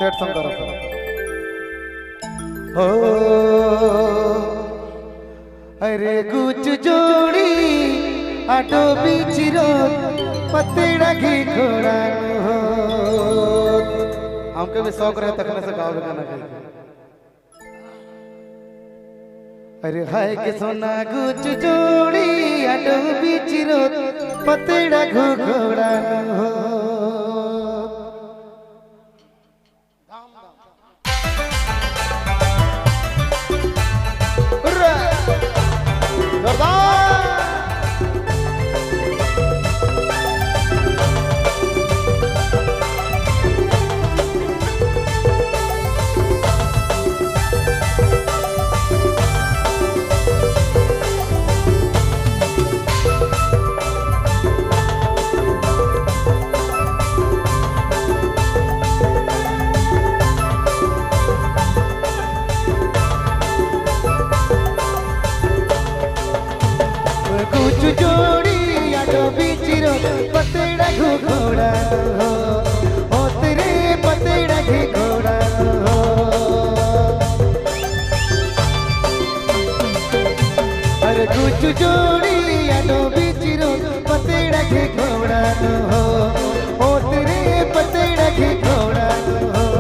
सेठ शंकर हो। अरे गुच जोड़ी आटो बिचिरो पतड़ा घी घोड़ा हो। हमके भी शौक रहे तखने से गावे गाना गाई। अरे हाय के सोना गुच जोड़ी आटो बिचिरो पतड़ा घी घोड़ा हो। कुछ जोड़ी आटो बिचिरो पतड़ा घोड़ा हो। ओ तेरे पतड़ा घी घोड़ा हो। अरे कुछ जोड़ी आटो बिचिरो पतड़ा घी घोड़ा हो। ओ तेरे पतड़ा घी घोड़ा हो।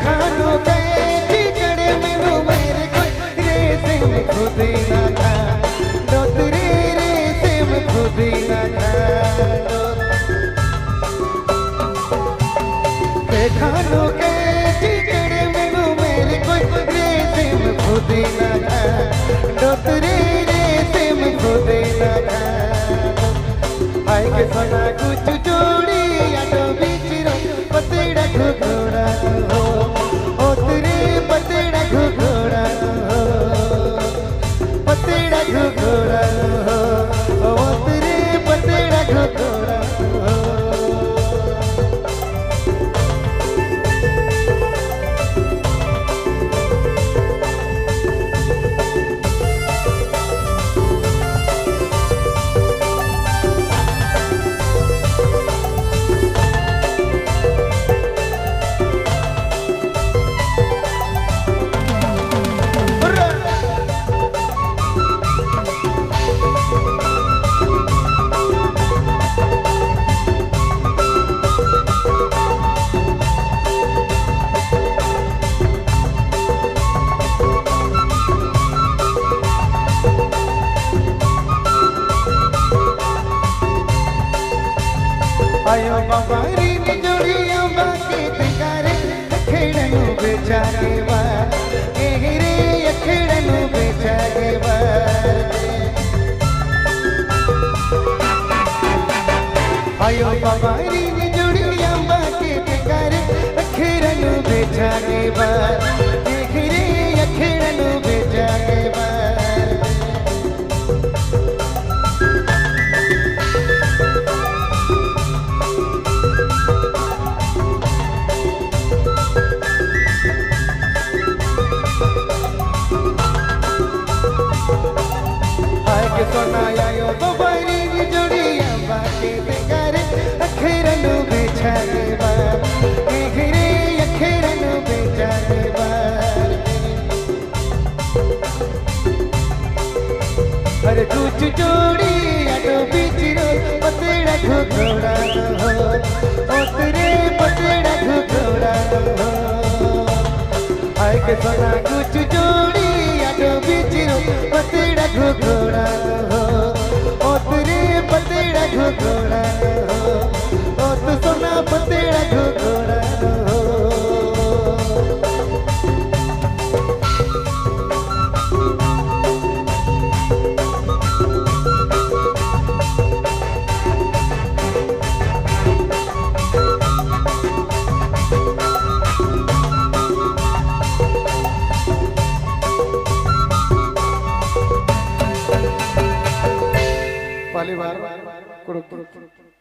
खानो गए जड़े मेनू मेरे को रे से खुद ना खा दो रे रे से खुद ना खा दो। खानो गए जड़े मेनू मेरे को रे से खुद ना खा दो रे रे से खुद ना खा। आए के सोना कुछ जोड़ी आटो बिचरो पतड़ा घोड़ा हो। ओ तेरे पतड़ा घोड़ा हो। पतड़ा घोड़ा हो। ओ तेरे पतड़ा घोड़ा हो। आयो बाबा री जोड़ी बाकी तिकारे अखेड़नु बेचारे वार ए रे अखेड़नु बेचारे वार। आयो बाबा री जोड़ी बाकी तिकारे अखेड़नु बेचारे वार ए रे अखेड़नु बेचारे वार। सोना आयो बाबा री जोड़ी बाकी तिकारे अखेरनु बेचारे बार ए रे अखेरनु बेचारे बार। अरे कुछ जोड़ी आटो बिचरो पतड़ा घोड़ा हो। ओ तेरे पतड़ा घोड़ा हो। आए के सोना कुछ जोड़ी आटो बिचरो पतड़ा घोड़ा हो। ओ तेरे पतड़ा घोड़ा हो। ओ तो सोना पतड़ा घोड़ा हो। पहली बार कुड़ुक।